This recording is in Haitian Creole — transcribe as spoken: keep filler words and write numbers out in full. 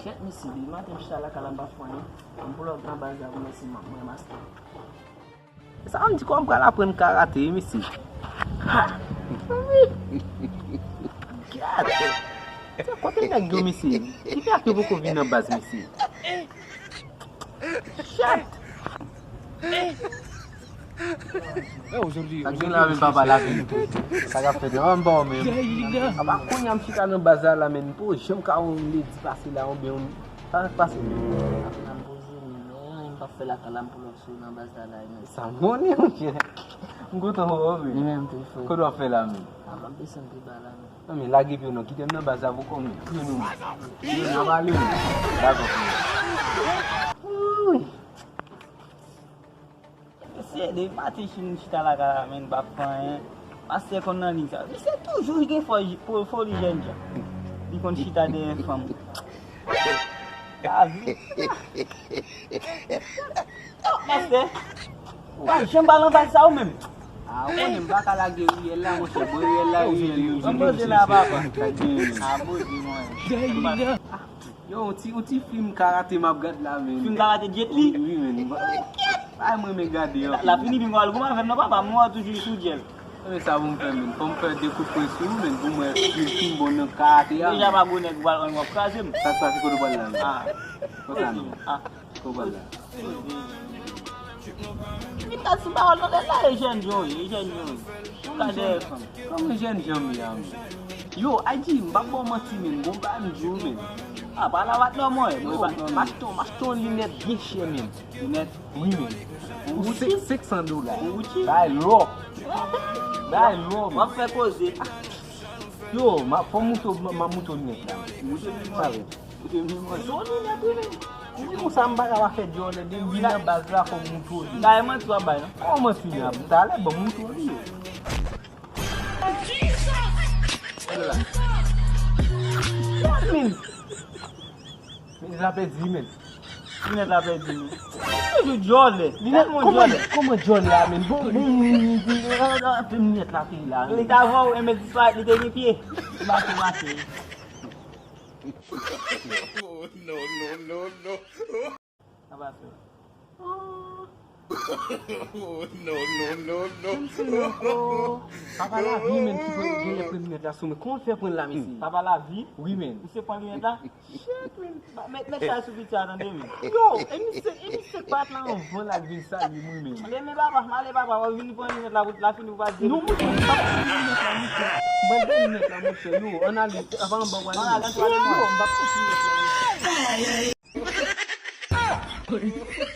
Kèt mesye, depi maten m chita lakay la m pa fè anyen. M pull up nan baz la pou mèsi mwen, mastè. Sa vle di kòman m pral aprann karate wi mesye. Ha! Gad! Se kote nèg yo mesye? Ki fè yo poko vin nan baz mesye? Shit! Sa k gen la menm papa la vin tou. Sa k ap fèt la? Anba w menm. Apa kounye a m chita nan baz la la menm, m poko janm ka wè yon ledi pase la oubyen yon, sa k pase menm? Apre m poze m, men anyen m p ap fè lakay la m pull up sou nan baz la la menm. Sa m konnen monchè. M kontan wè w menm. Li menm tou frè. Kote w ap fè la menm? A m ap desann pi ba la menm. Non men lage pye w non, kite m nan baz la pou kò m. Pye nou. Pye nou ap ale menm. Dakò frè. Wouy. Mesye, depi maten m chita lakay la, menm m pa fè anyen. Mastè konn nan liy sa. Misye toujou gen fo-, fo-, foli jènjan. Li konn chita dèyè fanm. Lavi. Oh, mastè. Ou pa janm pral anba sa ou menm. Ah, ou konnen m pa ka lage riyèl la, monchè. Bon, riyèl la, riyèl yo. Ann poze la, papa. Ah, poze, mwen. Yo, yon ti, yon ti fim karate m ap gad la, men. Fim karate Jet Li? Wi, men. Ay, mwen, men gade, an. La fini, bin, gwa, goumen avè m, non, papa, mwen toujou sou djèl. Men sa pou m fè, men. Fò m fè de kout pwen sou ou, men, pou mwen, fim, fim bon nan karate, a. Deja, pa gwo nèg, ou pral, w ap kraze m. Sa k pase kote w pral la, men? Ah. Konsa, non. Ah. Kote w pral la? Li ta sou pawòl nan lè la, e jèn jan w ye, e jèn jan w ye. Ou ka dèyè fanm. Kòman jèn jan m ye a, men? Yo, I G, m p ap ba w manti, men. Gon bagay m di w, men. Ah, pa la w ap nòmal, mwen pa nòmal. M achte, m achte yon linèt byen chè, men. Linèt? Wi, men. Pou senk san dola. Pou Gucci? Bay lò. Bay lò, men. W ap fè koze. Yo, m ap, fò m moute, m ap moute linèt la. Moute linèt. Sa vre. Moute linèt. Zòn linèt, wi, men. Ou di konsa m pa ka pa fè djòlè, depi m vin nan baz la, fò m moute li. Dayè manti w ap bay, non? Kòman manti m ap? Talè, ban m moute li yo. Gad, men. Men l ap pèdi, men. Linèt la pèdi, men. Toujou djòlè. Linèt, kòman, kòman djòlè a, men? Bon, bon, bon, bon, bon, bon, bon, linèt la te la, men. Li t avan w, enben disparèt, li te gen pye. Li mache, mache. Oh, no, no, no, no. Sa pa fè. Oh, no, no, no, no. Papa Lavi, men, ki pran, genlè pran linèt la sou mwen. Kòman l fè pran l la, mesye? Papa Lavi? Wi, men. Misye pran linèt la? Shit, men. Ba, met, met chay sou piti a, tande, men. Yo, e misye, e misye k pa t la anvan l al vin salye m, wi, men. Men, men, papa, m ale, papa, w ap vin pran linèt la, pou la fini, ou pa di. Non, monchè, m p ap pran linèt la, monchè. M pral pran linèt la, monchè. Yo, ann ale, anvan anba w ale. Ann ale, ann ale. Yo, m p ap pran linèt la, monchè.